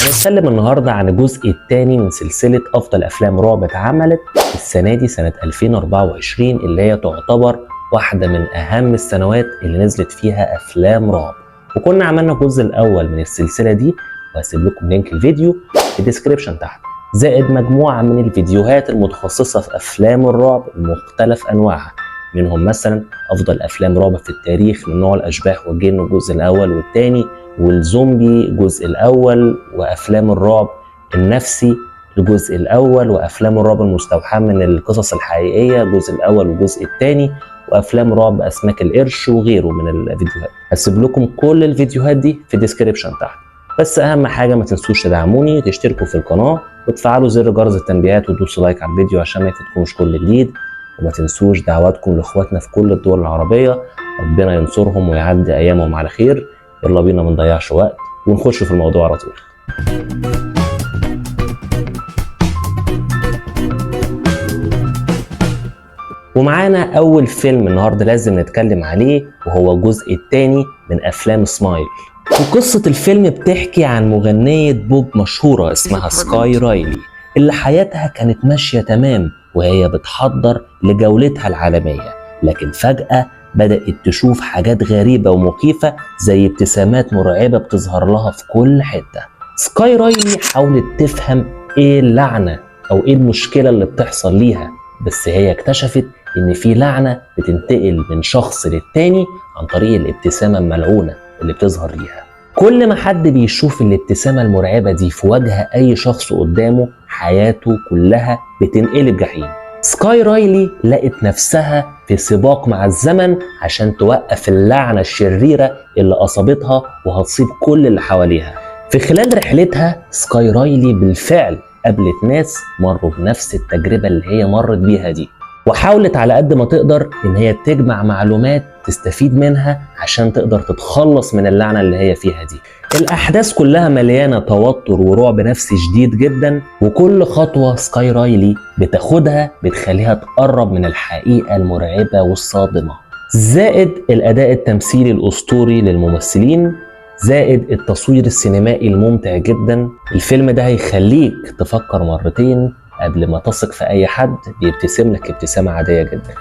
هنتكلم النهارده عن الجزء الثاني من سلسلة افضل افلام رعب اتعملت السنة دي سنة 2024، اللي هي تعتبر واحدة من اهم السنوات اللي نزلت فيها افلام رعب. وكنا عملنا الجزء الاول من السلسلة دي، وهسيب لكم link الفيديو في ال description تحت، زائد مجموعة من الفيديوهات المتخصصة في افلام الرعب بمختلف انواعها، منهم مثلا افضل افلام رعب في التاريخ من نوع الاشباح والجن الجزء الاول والثاني، والزومبي الجزء الاول، وافلام الرعب النفسي الجزء الاول، وافلام الرعب المستوحاه من القصص الحقيقية الجزء الاول والجزء الثاني، وافلام رعب اسماك القرش وغيره من الفيديوهات. هسيب لكم كل الفيديوهات دي في ال description تحت. بس اهم حاجة ما تنسوش تدعموني، تشتركوا في القناة وتفعلوا زر جرس التنبيهات وتدوسوا like على الفيديو عشان ما يفوتكمش كل جديد. وما تنسوش دعواتكم لاخواتنا في كل الدول العربيه، ربنا ينصرهم ويعدي ايامهم على خير. يلا بينا ما نضيعش وقت ونخش في الموضوع على طول. ومعانا اول فيلم النهارده لازم نتكلم عليه، وهو الجزء الثاني من افلام سمايل. وقصة الفيلم بتحكي عن مغنية بوب مشهورة اسمها سكاي رايلي، اللي حياتها كانت ماشية تمام وهي بتحضر لجولتها العالمية، لكن فجأة بدأت تشوف حاجات غريبة ومخيفة زي ابتسامات مرعبة بتظهر لها في كل حتة. سكاي رايلي حاولت تفهم ايه اللعنة او ايه المشكلة اللي بتحصل ليها، بس هي اكتشفت ان في لعنة بتنتقل من شخص للتاني عن طريق الابتسامة الملعونة اللي بتظهر ليها. كل ما حد بيشوف الابتسامة المرعبة دي في وجه أي شخص قدامه، حياته كلها بتنقلب جحيم. سكاي رايلي لقت نفسها في سباق مع الزمن عشان توقف اللعنة الشريرة اللي أصابتها وهتصيب كل اللي حواليها. في خلال رحلتها سكاي رايلي بالفعل قابلت ناس مروا بنفس التجربة اللي هي مرت بيها دي، وحاولت على قد ما تقدر إن هي تجمع معلومات تستفيد منها عشان تقدر تتخلص من اللعنة اللي هي فيها دي. الأحداث كلها مليانة توتر ورعب نفسي شديد جدا، وكل خطوة سكاي رايلي بتاخدها بتخليها تقرب من الحقيقة المرعبة والصادمة. زائد الأداء التمثيلي الأسطوري للممثلين، زائد التصوير السينمائي الممتع جدا. الفيلم ده هيخليك تفكر مرتين قبل ما تثق في أي حد بيبتسم لك ابتسامة عادية جدا.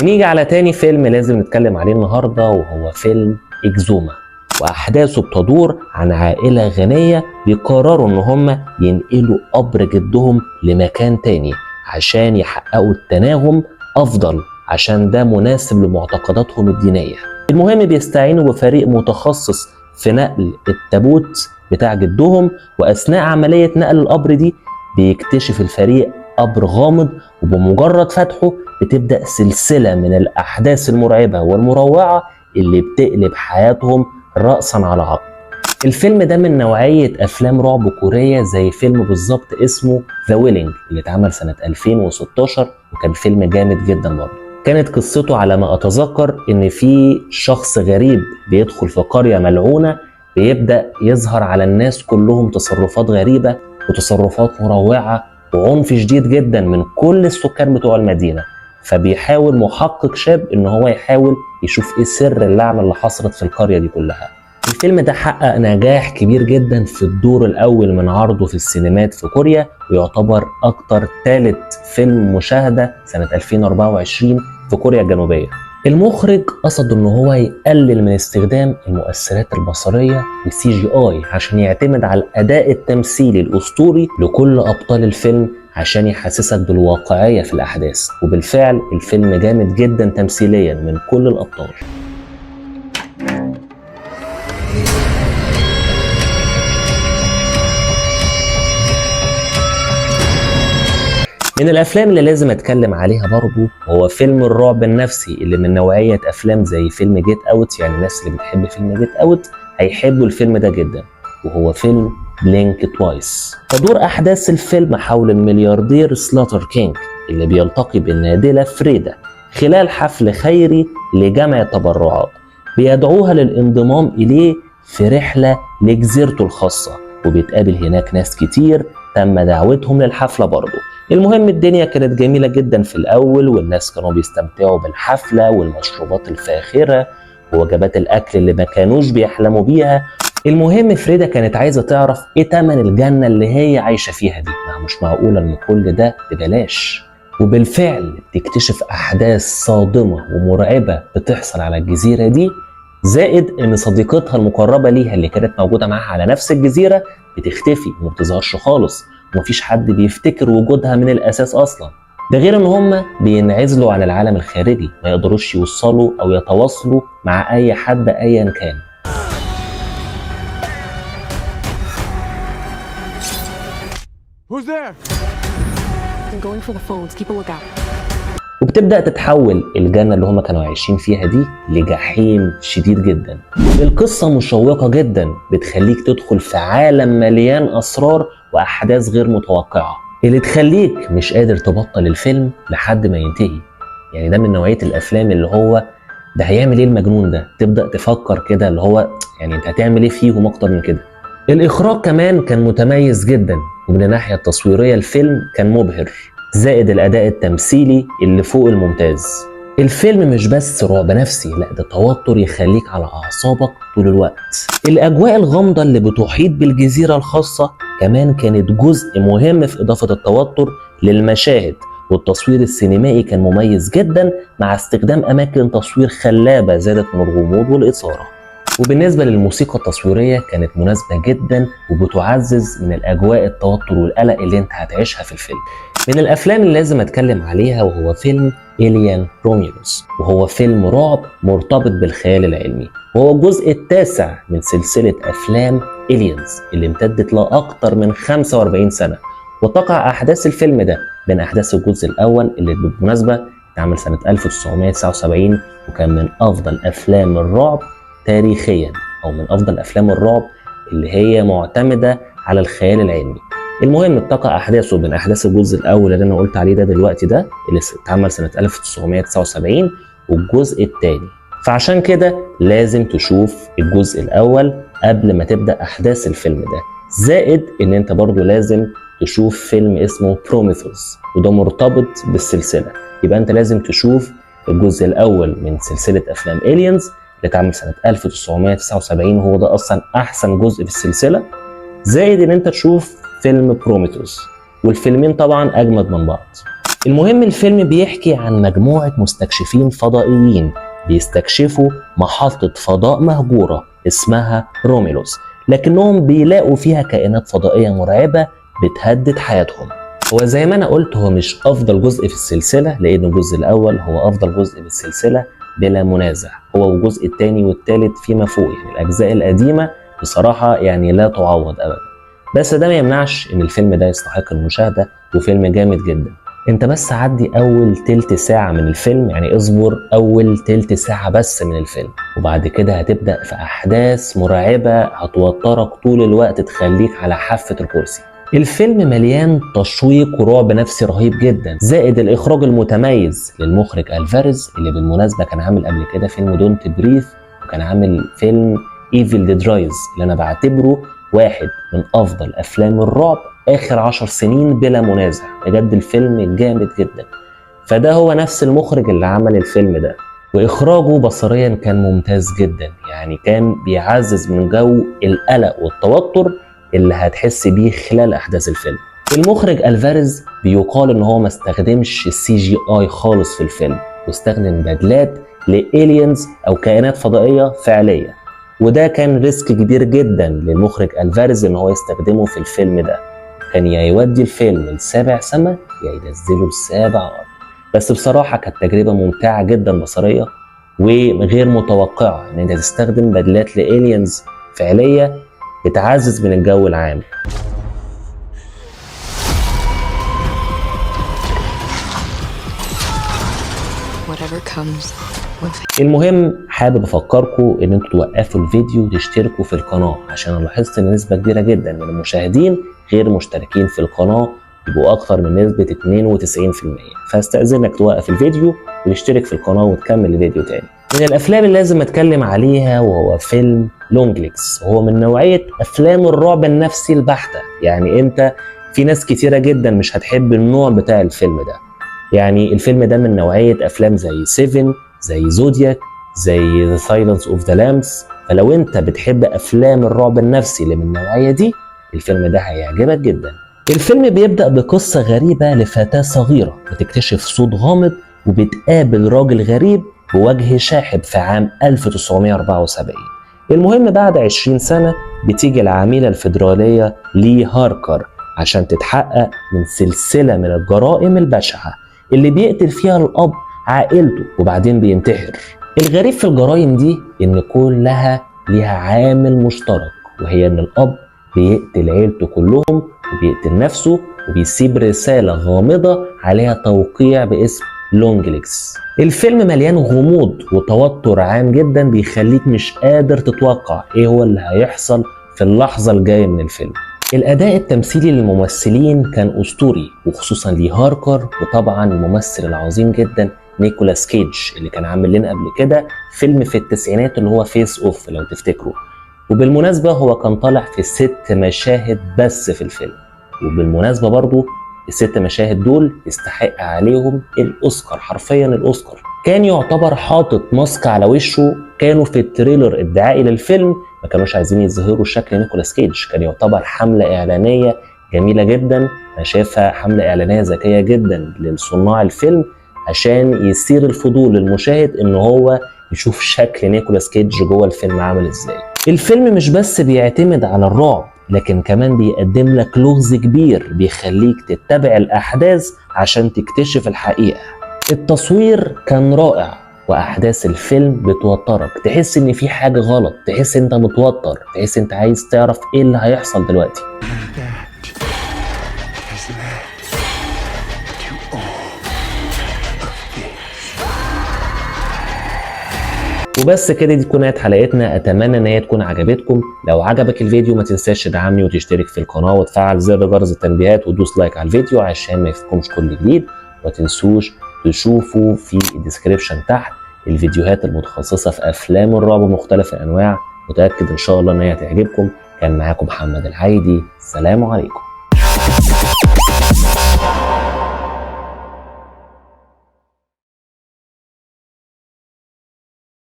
ونيجي على تاني فيلم لازم نتكلم عليه النهاردة، وهو فيلم إكزوما. وأحداثه بتدور عن عائلة غنية بيقرروا إن هم ينقلوا قبر جدهم لمكان تاني عشان يحققوا التناغم أفضل، عشان ده مناسب لمعتقداتهم الدينية. المهم بيستعينوا بفريق متخصص في نقل التابوت بتاع جدهم، وأثناء عملية نقل القبر دي بيكتشف الفريق قبر غامض، وبمجرد فتحه بتبدأ سلسلة من الأحداث المرعبة والمروعة اللي بتقلب حياتهم رأسا على عقب. الفيلم ده من نوعية أفلام رعب كورية زي فيلم بالظبط اسمه The Wailing اللي اتعمل سنة 2016، وكان فيلم جامد جدا برضه. كانت قصته على ما أتذكر إن في شخص غريب بيدخل في قرية ملعونة، بيبدأ يظهر على الناس كلهم تصرفات غريبة وتصرفات مروعة وعنف شديد جدا من كل السكان بتوع المدينة. فبيحاول محقق شاب إن هو يحاول يشوف إيه سر اللعنة اللي حصلت في القرية دي كلها. الفيلم ده حقق نجاح كبير جدا في الدور الأول من عرضه في السينمات في كوريا، ويعتبر أكتر ثالث فيلم مشاهدة سنة 2024 في كوريا الجنوبية. المخرج قصد ان هو يقلل من استخدام المؤثرات البصرية وال CGI عشان يعتمد على الأداء التمثيلي الأسطوري لكل أبطال الفيلم عشان يحسسك بالواقعية في الأحداث. وبالفعل الفيلم جامد جدا تمثيليا من كل الأبطال. من الأفلام اللي لازم أتكلم عليها برضو هو فيلم الرعب النفسي اللي من نوعية أفلام زي فيلم Get Out. يعني الناس اللي بتحب فيلم Get Out هيحبوا الفيلم ده جدا، وهو فيلم Blink Twice. تدور أحداث الفيلم حول الملياردير سلاتر كينج اللي بيلتقي بالنادلة فريدا خلال حفل خيري لجمع التبرعات، بيدعوها للانضمام إليه في رحلة لجزيرته الخاصة، وبيتقابل هناك ناس كتير تم دعوتهم للحفلة برضو. المهم الدنيا كانت جميلة جدا في الأول، والناس كانوا بيستمتعوا بالحفلة والمشروبات الفاخرة ووجبات الأكل اللي ما كانوش بيحلموا بيها. المهم فريدا كانت عايزة تعرف ايه تمن الجنة اللي هي عايشة فيها دي، ما مش معقولة ان كل ده ببلاش. وبالفعل بتكتشف أحداث صادمة ومرعبة بتحصل على الجزيرة دي، زائد ان صديقتها المقربة ليها اللي كانت موجودة معاها على نفس الجزيرة بتختفي وما بتظهرش خالص، ومفيش حد بيفتكر وجودها من الأساس أصلا. ده غير ان هم بينعزلوا عن العالم الخارجي، ما يقدروش يوصلوا او يتواصلوا مع اي حد ايا كان. Who's there? I'm going for the phones. Keep a lookout. وبتبدأ تتحول الجنة اللي هما كانوا عايشين فيها دي لجحيم شديد جدا. القصة مشوقة جدا، بتخليك تدخل في عالم مليان أسرار وأحداث غير متوقعة، اللي تخليك مش قادر تبطل الفيلم لحد ما ينتهي. يعني ده من نوعية الأفلام اللي هو ده هيعمل ايه المجنون ده، تبدأ تفكر كده اللي هو يعني انت هتعمل ايه فيهم اكتر من كده. الإخراج كمان كان متميز جدا، ومن الناحية التصويرية الفيلم كان مبهر، زائد الأداء التمثيلي اللي فوق الممتاز. الفيلم مش بس رعب نفسي، لا ده توتر يخليك على أعصابك طول الوقت. الأجواء الغامضة اللي بتحيط بالجزيرة الخاصة كمان كانت جزء مهم في إضافة التوتر للمشاهد، والتصوير السينمائي كان مميز جدا مع استخدام أماكن تصوير خلابة زادت من الغموض والإثارة. وبالنسبة للموسيقى التصويرية كانت مناسبة جدا وبتعزز من الأجواء التوتر والقلق اللي انت هتعيشها في الفيلم. من الأفلام اللي لازم أتكلم عليها وهو فيلم Alien Romulus، وهو فيلم رعب مرتبط بالخيال العلمي، وهو الجزء التاسع من سلسلة أفلام Aliens اللي امتدت لأكتر من 45 سنة. وتقع أحداث الفيلم ده بين أحداث الجزء الأول اللي بالمناسبة اتعمل سنة 1979، وكان من أفضل أفلام الرعب تاريخيا، أو من أفضل أفلام الرعب اللي هي معتمدة على الخيال العلمي. المهم تقع أحداثه بين أحداث الجزء الأول اللي أنا قلت عليه ده دلوقتي، ده اللي اتعمل سنة 1979، والجزء الثاني. فعشان كده لازم تشوف الجزء الأول قبل ما تبدأ أحداث الفيلم ده، زائد إن أنت برضو لازم تشوف فيلم اسمه بروميثوس، وده مرتبط بالسلسلة. يبقى أنت لازم تشوف الجزء الأول من سلسلة أفلام Aliens اللي اتعمل سنة 1979، وهو ده أصلا أحسن جزء في السلسلة، زائد إن أنت تشوف فيلم بروميثوس، والفيلمين طبعا أجمد من بعض. المهم الفيلم بيحكي عن مجموعة مستكشفين فضائيين بيستكشفوا محطة فضاء مهجورة اسمها روميلوس، لكنهم بيلاقوا فيها كائنات فضائية مرعبة بتهدد حياتهم. هو زي ما أنا قلت هو مش أفضل جزء في السلسلة، لأن الجزء الأول هو أفضل جزء في السلسلة بلا منازع، هو والجزء الثاني والثالث فيما فوق، يعني الأجزاء القديمة بصراحة يعني لا تعوض أبدا. بس ده ما يمنعش إن الفيلم ده يستحق المشاهدة، وفيلم جامد جدا. انت بس عدي اول تلت ساعة من الفيلم، يعني اصبر اول تلت ساعة بس من الفيلم، وبعد كده هتبدأ في احداث مرعبة هتوترك طول الوقت، تخليك على حافة الكرسي. الفيلم مليان تشويق ورعب نفسي رهيب جدا، زائد الاخراج المتميز للمخرج الفاريز اللي بالمناسبة كان عامل قبل كده فيلم Don't Breathe، وكان عامل فيلم Evil Dead Rise اللي انا بعتبره واحد من افضل افلام الرعب اخر 10 سنين بلا منازع. بجد الفيلم جامد جدا. فده هو نفس المخرج اللي عمل الفيلم ده، واخراجه بصريا كان ممتاز جدا، يعني كان بيعزز من جو القلق والتوتر اللي هتحس بيه خلال احداث الفيلم. المخرج الفاريز بيقال ان هو ما استخدمش ال CGI خالص في الفيلم، واستخدم بدلات ل aliens او كائنات فضائيه فعليه، وده كان risk كبير جدا للمخرج الفاريز ان هو يستخدمه في الفيلم ده. كان يا يودي الفيلم لسابع سما يا ينزله لسابع ارض. بس بصراحه كانت تجربه ممتعه جدا بصريه وغير متوقعه، ان انت تستخدم بدلات ل aliens فعليه بتعزز من الجو العام. Whatever comes, we'll face. المهم حابب افكركم ان انتوا توقفوا الفيديو وتشتركوا في القناه، عشان انا لاحظت ان نسبه كبيره جدا من المشاهدين غير مشتركين في القناه، يبقوا اكتر من نسبه 92%. فاستاذنك توقف الفيديو وتشترك في القناه وتكمل الفيديو تاني. من الافلام اللي لازم اتكلم عليها وهو فيلم Longlegs، وهو من نوعيه افلام الرعب النفسي البحته. يعني انت في ناس كتيرة جدا مش هتحب النوع بتاع الفيلم ده. يعني الفيلم ده من نوعية أفلام زي Seven، زي Zodiac، زي The Silence of the Lambs. فلو انت بتحب أفلام الرعب النفسي اللي من النوعية دي، الفيلم ده هيعجبك جدا. الفيلم بيبدأ بقصة غريبة لفتاة صغيرة بتكتشف صوت غامض وبتقابل راجل غريب بوجه شاحب في عام 1974. المهم بعد 20 سنة بتيجي العميلة الفيدرالية لي هاركر عشان تتحقق من سلسلة من الجرائم البشعة اللي بيقتل فيها الأب عائلته وبعدين بينتحر. الغريب في الجرائم دي إن كلها ليها عامل مشترك، وهي إن الأب بيقتل عيلته كلهم وبيقتل نفسه وبيسيب رسالة غامضة عليها توقيع باسم Longlegs. الفيلم مليان غموض وتوتر عام جدا بيخليك مش قادر تتوقع ايه هو اللي هيحصل في اللحظة الجاية من الفيلم. الأداء التمثيلي للممثلين كان أسطوري، وخصوصا لي هاركر، وطبعا الممثل العظيم جدا نيكولاس كيدج اللي كان عامل لنا قبل كده فيلم في التسعينات اللي هو Face Off لو تفتكروا. وبالمناسبة هو كان طالع في 6 مشاهد بس في الفيلم، وبالمناسبة برضو ال6 مشاهد دول يستحق عليهم الأوسكار، حرفيا الأوسكار. كان يعتبر حاطط mask على وشه، كانوا في ال trailer الدعائي للفيلم ما كانوش عايزين يظهروا شكل نيكولاس كيدج. كان يعتبر حملة إعلانية جميلة جدا، أنا شايفها حملة إعلانية ذكية جدا لصناع الفيلم عشان يثير الفضول للمشاهد إن هو يشوف شكل نيكولاس كيدج جوه الفيلم عامل إزاي. الفيلم مش بس بيعتمد على الرعب، لكن كمان بيقدم لك لغز كبير بيخليك تتبع الأحداث عشان تكتشف الحقيقة. التصوير كان رائع، وأحداث الفيلم بتوترك، تحس إن في حاجة غلط، تحس إنت متوتر، تحس إنت عايز تعرف إيه اللي هيحصل دلوقتي. That has led to all of this. وبس كده، دي تكون نهاية حلقتنا. اتمنى ان هي تكون عجبتكم. لو عجبك الفيديو ما تنساش تدعمني وتشترك في القناة وتفعل زر جرس التنبيهات وتدوس like على الفيديو عشان ما يفوتكمش كل جديد. وما تنسوش تشوفوا في ال description تحت الفيديوهات المتخصصة في افلام الرعب مختلف الانواع، متأكد ان شاء الله ان هي هتعجبكم. كان معاكم محمد العايدي، سلام عليكم.